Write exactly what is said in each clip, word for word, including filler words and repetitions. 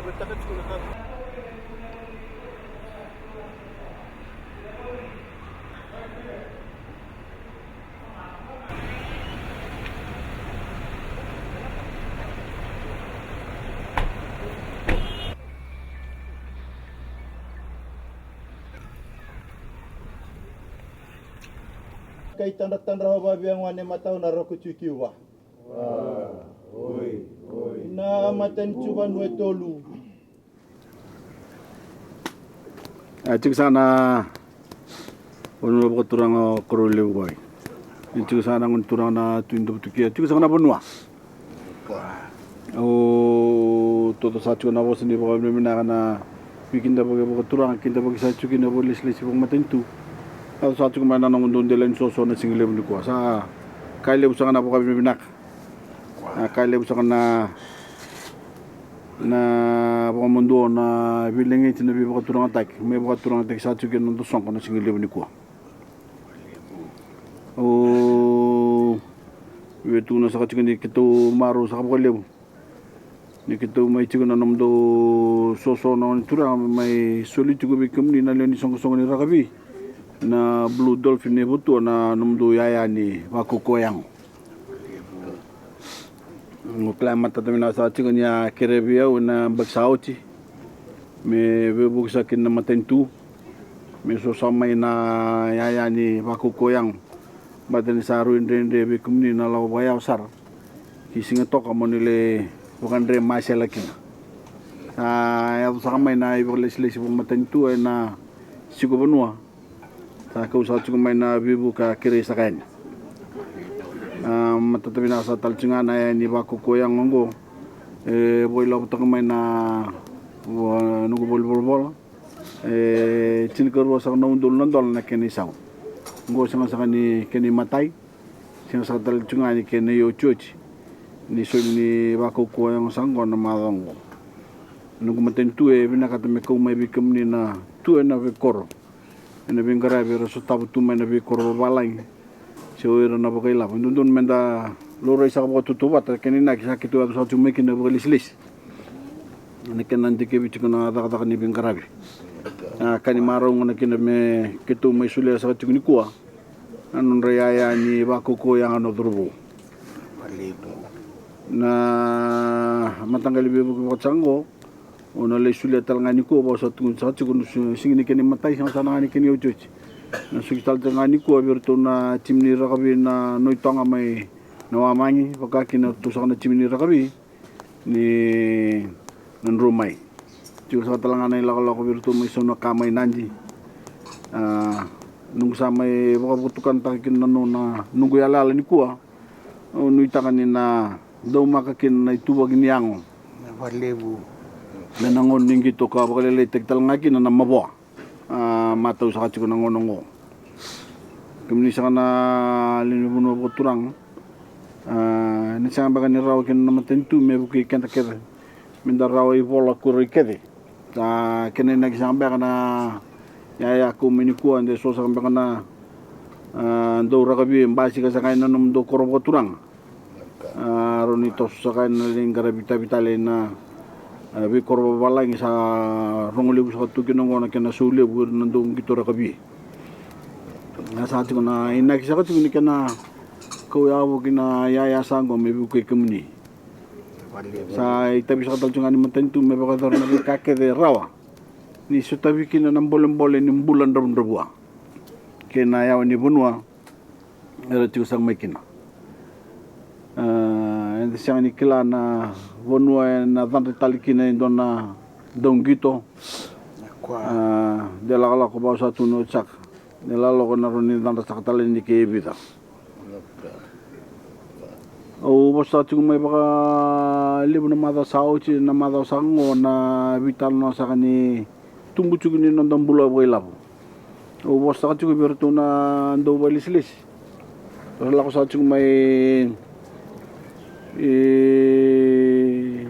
Kai tadratadra o vaviagwane matau na roko tui kiuva. Oi, oi. Na matanitu vanua e tolu. A tiko saka na vanua vakaturaga o Koroilevu Wai. Ni tiko saka na gone turaga na Tui Davutukia. Tiko saka na vanua. O toto sa tiko na vosa ni vakavinavinaka na veikidavaki vakaturaga, kidavaki sa tiko kina vakalesilesi vakamatanitu. Yaco sa tiko mai na noqu dau delai ni soso na siga levu nikua. Sa ka levu saka na vakavinavinaka. A ka levu saka na, na vakamadua na veilegeti na veivakaturagataki, mai vakaturagataki sa tiko kina noda soqo na siga levu nikua. O veitukuna saka tiko ni keitou marau saka vakalevu ni keitou mai tiko na nomudou soso na gone turaga mai soli tiko vei kemuni na lewe ni soqosoqo ni rakavi na Blue Dolphin e Votua na nomudou yaya ni vakaukauwa yago. Au kila e matata vinaka saka tiko ni a kerea vei au ena yabaki sa oti me veivuke saka kina na matanitu me so saka mai na yaya ni vakaukauwa yago. Baleta ni sa rui dredre vei kemuni na lako vakayawa sara ki Sigatoka mo ni lai vakadre masela kina. Sa yaco saka mai na ivakalesilesi vakamatanitu ena Siga Vanua. Sa kau saka tiko mai na veivuke a kerei saka yani. A matata vinaka saka tale tiko ga na yaya ni vakaukauwa yago oqo. E vakailavotaka mai na noqu volivolavola. E tinikarua saka na udolu na dola na kena isau. Oqo sega saka ni kena imatai. Sega saka tale tiko ga ni kena iotioti ni soli ni vakaukauwa yago saka oqo na macawa oqo. Noqu matanitu e vinakata me kau mai vei kemuni na tu ena veikoro, ena veiqaravi era sotava tu mai na veikoro vavalagi se o ira na vakailavo. E dodonu meda laurai saka vakatautauvata, kena inaki sa keitou yaco saka tu mai kina vakalesilesi ena kena dikevi tiko na cakacaka ni veiqaravi. A ka ni marau gona kina me keitou mai solia saka tiko nikua na nodra yaya ni vakaukauwa yago na cauravou. Na mataqali veivuke vakataka oqo, au na lai solia tale ga nikua, vaka sa tukuni saka tiko, na siga ni kena imatai, sega saka ga ni kena iotioti. Na soki tale tiko ga nikua vei iratou na timi ni rakavi na Noitoga mai na Wamagi, vaka kina ratou saka na timi ni rakavi ni Nadroumai. Tiko saka tale ga na ilakolako vei iratou mai Saunaka mai Nadi. A noqu sa mai vakavakatukanataka kina na nona noqu yalayala nikua. Au nuitaka ni na daumaka kina na ituvaki ni yago. Na vakalevu. Me na gauna ni qito ka vakalailaitaki tale ga kina na mavoa. A matau saka tiko na gauna oqo. Kemuni saka na lewe ni vanua vakaturaga. A ena sega beka ni rawa kina na matanitu me vukei keda kece. Meda rawa ivola kurai kece. Sa kena inaki saka beka na yaya kau mai nikua de so saka beka na a dau rakavi e basika saka ena nomudou koro vakaturaga. A rawa ni toso saka ena lai qaravi itavi tale ena veikoro vavalagi sa rogo levu saka tu kina oqo na kena sau levu ira na dau qito rakavi. A sa tiko na inaki saka tiko ni kena kau yavoki na yaya sa oqo me vukei kemuni. Sa itavi saka tale tiko ga ni matanitu me vakayacora na veika kece e rawa ni sotavi kina na bolebole ni bula dravudravua kei na yawa ni vanua era tiko saka mai kina. A eda sega ni kila na vanua ena cadra tale kina e dua na dauqito. A de lakolako vaka sa tukuni oti saka, de lakolako na rawa ni cadra saka tale ni ke e vica. Au vosa tiko mai vakalevu na macawa sa oti, na macawa sa oqo, na veitalanoa saka ni tubu tiko ni noda bula vakailavo. Au vosa saka tiko vei iratou na dau vakalesilesi. Ra lako saka tiko mai e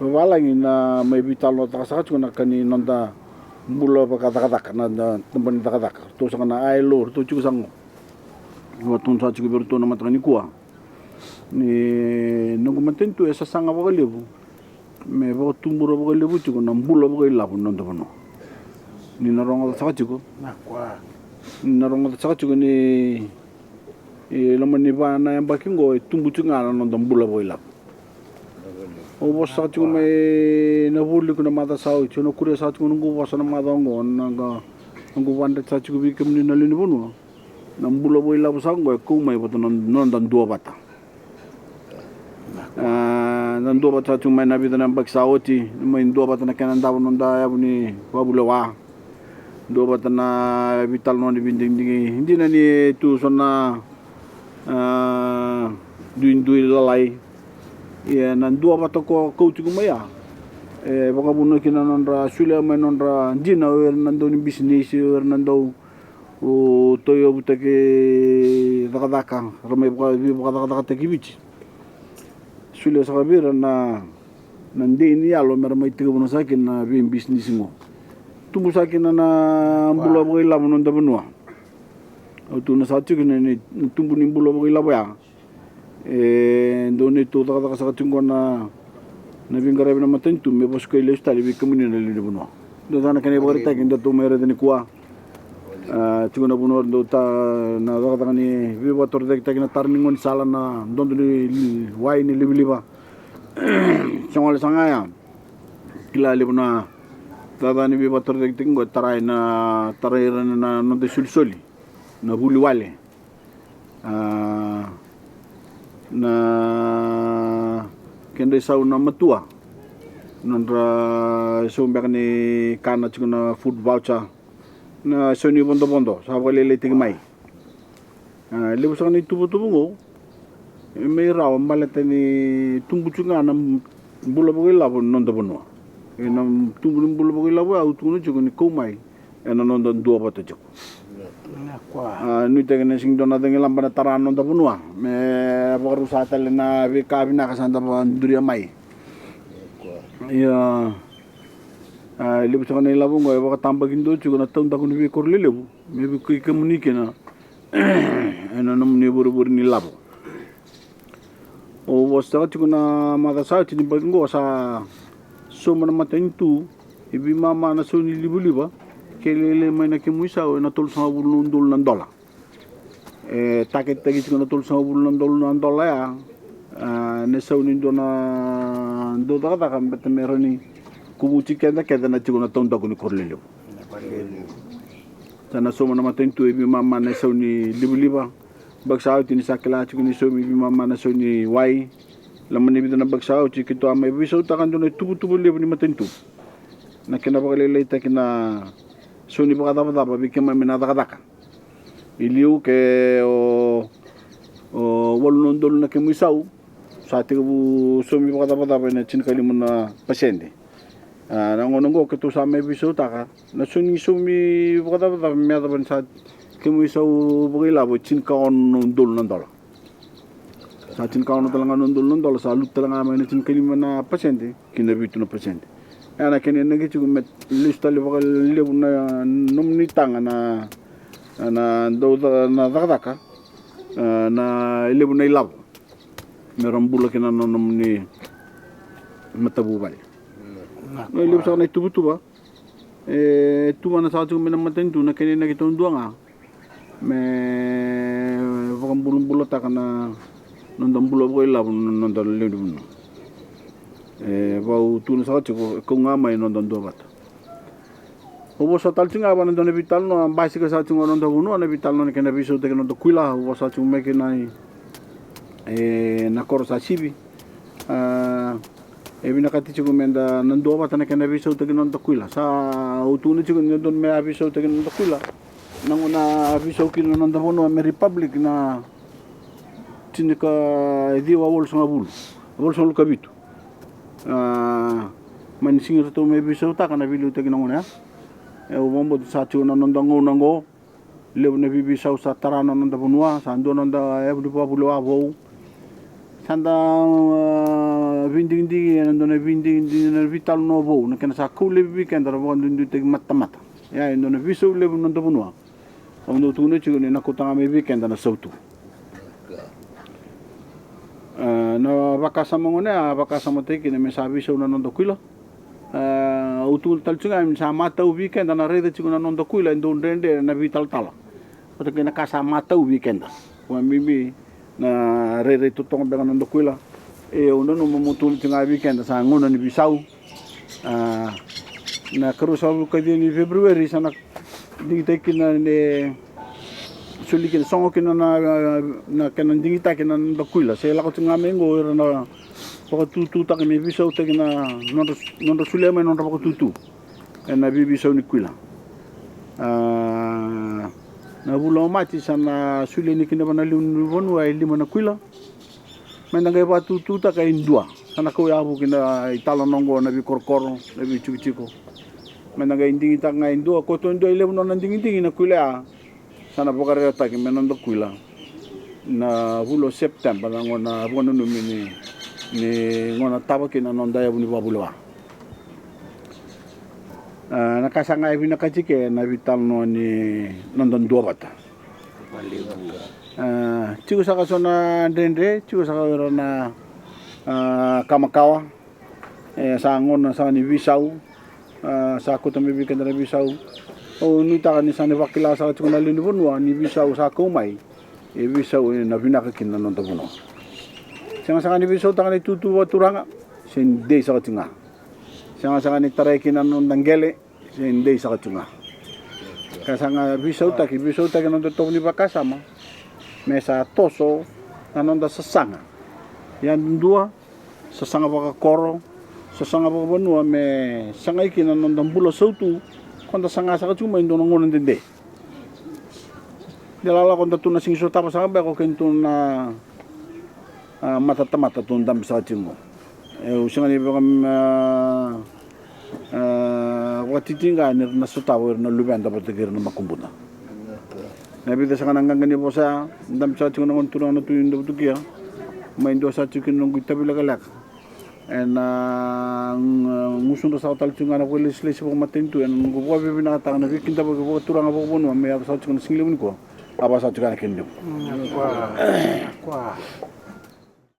vavalagi na mai veitalanoataka saka tiko na ka ni noda bula vakacakacaka, na, na taba ni cakacaka. Ratou saka na I L O, ratou tiko saka oqo. Au tukuna saka tiko vei iratou na mataka nikua ni noqu matanitu e sasaga vakalevu me vakatubura vakalevu tiko na bula vakailavo ni noda vanua. Ni na rogoca saka tiko, ni na rogoca saka tiko ni, e, loma ni va na yabaki oqo e tubu tiko ga na noda bula vakailavo. Au vosa saka tiko mai na vualiku na macawa sa oti, au na kuria saka tiko noqu vosa na macawa oqo, na qa, noqu vadreti saka tiko vei kemuni na lewe ni vanua. Na bula vakailavo saka oqo e kau mai vata na noda duavata. A, na duavata saka tiko mai na vica na yabaki sa oti, mai duavata na kena davo noda yavu ni vavulewa. Duavata na vitalanoa ni vidigidigi, dina ni tu so na, a, duidui lalai. Ia na duavata ko kau tiko mai ya e vakavuna kina na nodra solia mai na nodra dina o ira na dau ni bisinisi, o ira na dau, o, tauyavutaki cakacaka, ra mai vaka, veivakacakacakataki Viti. Solia saka vei ira na, na dei ni yalo me ra mai tekivuna saka kina na veibisinisi oqo. Tubu saka kina na bula vakailavo ni noda vanua. Au tukuna saka tiko ni, ni tubu ni bula vakailavo ya e dau neitou cakacaka saka tiko oqo na, na veiqaravi na matanitu me vasukai lesu tale vei kemuni na lewe ni vanua. Dua saka na kena ivakaraitaki datou mai raica nikua. A, tiko na vanua dau ta, na cakacaka ni veivakatorocaketaki na tara ni gaunisala, na dodo ni wai ni livaliva. Se gole saka ga ya, kila levu na cakacaka ni veivakatorocaketaki oqo e tarai na, tarai ira na noda isolisoli, na vuli wale. A, na kedra isau na matua, nodra isau beka ni kana tiko na food voucher, na isau ni vodovodo sa vakalailaitaki mai. A, levu saka na ituvatuva oqo e mai rawa baleta ni tubu tiko ga na bula vakailavo ni noda vanua. E na tubu ni bula vakailavo ya au tukuna tiko ni kau mai ena noda duavata tiko. A, nuitaki na sega ni dua na cagilaba na tara na noda vanua me vakarusa tale na veika vinaka sa da vakaduria mai. Ia, a, levu saka na ilavo oqo e vakatabakidua tiko na taudaku ni veikoro lelevu me vukei kemuni kina ena nomuni vurevure ni lavo. Au vosa saka tiko na macawa sa oti ni yabaki oqo, sa sauma na matanitu e veimama na sau ni livaliva ke lailai mai na kemu isau ena tolusagavulu na udolu na dola. E taketaki tiko na tolusagavulu na udolu na dola ya, a, na isau ni dua na dau cakacaka beta me rawa ni kovuti keda kece na tiko na taudaku ni koro lelevu. Sa na sauma na matanitu e veimama na isau ni livaliva. Yabaki sa oti ni sa kila tiko ni saumi veimama na sau ni wai. Loma ni vica na yabaki sa oti keitou a mai veisautaka dua na ituvatuva levu ni matanitu, na kena vakalailaitaki na sau ni vakacavacava vei keimami na cakacaka. I liu ke o, o walu na udolu na kemu isau, sa tekivu saumi vakacavacava ena tinikalima na pasede. A, na gauna oqo keitou sa mai veisautaka na sau ni saumi vakacavacava me yacova ni sa kemu isau vakailavo e tinikaono na udolu na dola. Sa tinikaono tale ga na udolu na dola, sa lutu tale ga mai na tinikalima na pasede ki na vitu na pasede. E na kena inaki tiko me lesu tale vakalevu na nomuni taga na, na dau ca-, na cakacaka, a, na levu na ilavo me ra bula kina na nomuni matavuvale. Na levu saka na ituvatuva e tuvana saka tiko mai na matanitu, na kena inaki taudua ga me vakabulabulataka na noda bula vakailavo na noda lewe ni vanua. E vau tukuna saka tiko e kau ga mai na noda duavata. Au vosa tale tiko ga vua na dua na veitalanoa, basika saka tiko ga na noda vanua, na veitalanoa na kena veisautaki na noda kuila. Au vosa tiko mai kina e na koro sa sivi. A, e vinakati tiko meda na duavata na kena veisautaki na noda kuila. Sa au tukuna tiko ni dodonu me a veisautaki na noda kuila na gauna a veisau kina na noda vanua me republic na tinikaciwa walusagavulu, walusagavulu ka vitu. A, mani sega ni ratou me veisautaka na veiliutaki na gauna ya. E, au vakabauta sa tiko na noda gauna oqo. Levu na veiveisau sa tara na noda vanua, sa dua na noda yavu ni vakavulewa vou. Sa da, a, veidigidigi ena dua na veidigidigi na veitalanoa vou, na kena sa kau laivi vei keda na vakaduiduitaki matamata. Ia e dua na veisau levu na noda vanua. Au dau tukuna tiko ni na kauta ga mai vei keda na sautu. A, Na vakasama gona ya, a vakasamataki kina me sa veisau na noda kuila. A, au tukuna tale tiko ga me sa matau vei keda na raica tiko na noda kuila e dau dredre na veitalatala. Vata kei na ka sa matau vei keda. Vakabibi na rairai totoka beka na noda kuila. E, au nanuma meu tukuna tiko ga vei keda sa gauna ni veisau. A, na karuasagavulu ka ciwa ni February sa na digitaki kina, ne soli kina, sogo kina na, na kena digitaki na noda kuila. Se lako tiko ga mai qo ira na vakatututaka me veisautaki na nodra, nodra solia mai na nodra vakatutu ena veiveisau ni kuila. A, na vula o Maji sa na soli yani kina vua na lewe ni vanua e lima na kuila. Me da qai vakatututaka e dua. Sa na kau yavu kina italanoa oqo na veikorokoro, na veitikotiko. Me da qai digitaka ga e dua, koto e dua e levu nona digidigi na kuila ya. Sa na vakarewataki me noda kuila na vula o September, na gauna vakananumi ni, ni gauna tava kina na noda yavu ni vakavulewa. A, na ka sa ga e vinakati ke na veitalanoa ni noda duavata. A, tiko saka so na dredre, tiko saka o ira na, a, ka makawa. E, sa gauna saka ni veisau. A, sa kauta mai vei keda na veisau. Au nuitaka ni sa na vakila saka tiko na lewe ni vanua ni veisau sa kau mai. E veisau ena vinaka kina na noda vanua. Sega saka ni veisautaka na itutu vakaturaga, se dei saka tiko ga. Sega saka ni tarai kina na noda qele, se dei saka tiko ga. Ka sa ga veisautaki, veisautaki na noda itovo ni vakasama me sa toso na noda sasaga yadudua, sasaga vakakoro, sasaga vakavanua, me sagai kina na noda bula sautu. Ko da saga saka tiko mai e dua na gauna dede. De lalako da tu na sigi sotava saka beka o keda tu na, a, matatamata tu dabe saka tiko. E, au sega ni vaka, a, a, vakatitiqa ni ra na sotava o ira na luveda vata kei ira na makubuda. Na vica saka na qaqa ni vosa ya, dabe saka tiko na gone turaga na Tui Davutukia. Mai dua saka tiko kina noqu itavi lekaleka. Ena, a, gusudra saka tale tiko ga na vakailesilesi vakamatanitu ena noqu vakavinavinakataka na veikidavaki vakaturaga vakavanua me yaco saka tiko na siga levu nikua. A vaka saka tiko ga na kena levu. Mm, kua. Kua.